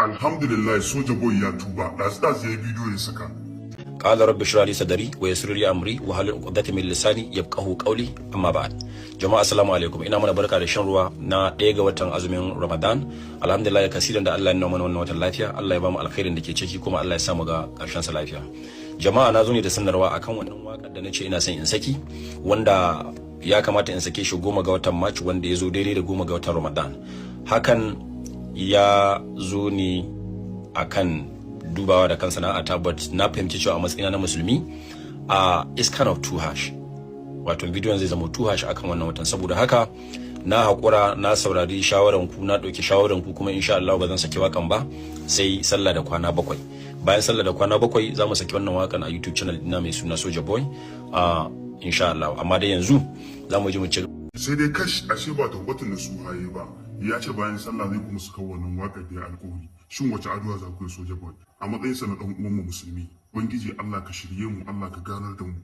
Alhamdulillah, Soja Boy ya tuba. Ɗazu ɗazu ya yi bidiyo ya saka. قال رب اشرح لي صدري ويسر لي امري واحلل عقدة من لساني يفقهوا قولي. Amma ba'ad, jama'a, assalamu alaikum. Ina mana barka da shan ruwa na 1 ga watan azumin Ramadan. Alhamdulillah kasiran da Allah ya nuna mana wannan watan lafiya. Allah ya bamu alkhairin da ke ciki, kuma Allah ya sa mu ga karshen sa lafiya. Jama'a, na zo ne da sanarwa akan wannan wakar da nace ina son in saki, wanda ya kamata in sake shi 10 ga watan March, wanda ya zo daidai da 10 ga watan Ramadan. Hakan ya zo ne akan dubawa da kan sana'ata, but na fahimci cewa a matsayina na Musulmi is kind of too harsh, wato bidiyon zai zama too harsh akan wannan watan. Saboda haka na haƙura, na saurari shawaran ku, na ɗauki shawaran ku, kuma insha Allah ba zan saki wakan ba sai sallah da kwana 7. Bayan sallah da kwana 7 za mu saki wannan wakan a YouTube channel ɗina mai suna Soja Boy, insha Allah. Amma dai yanzu za mu je mu ci Sai dai kash, ashe ba taubatun nasuha yayi ba. Ya ce bayan sallah zai kuma saka wannan waƙar da ya alƙawari. Shin wace addu'a za ku yi Soja Boy a matsayinsa na ɗan uwanmu Musulmi? Ubangiji Allah ka shirye mu, Allah ka ganar da mu.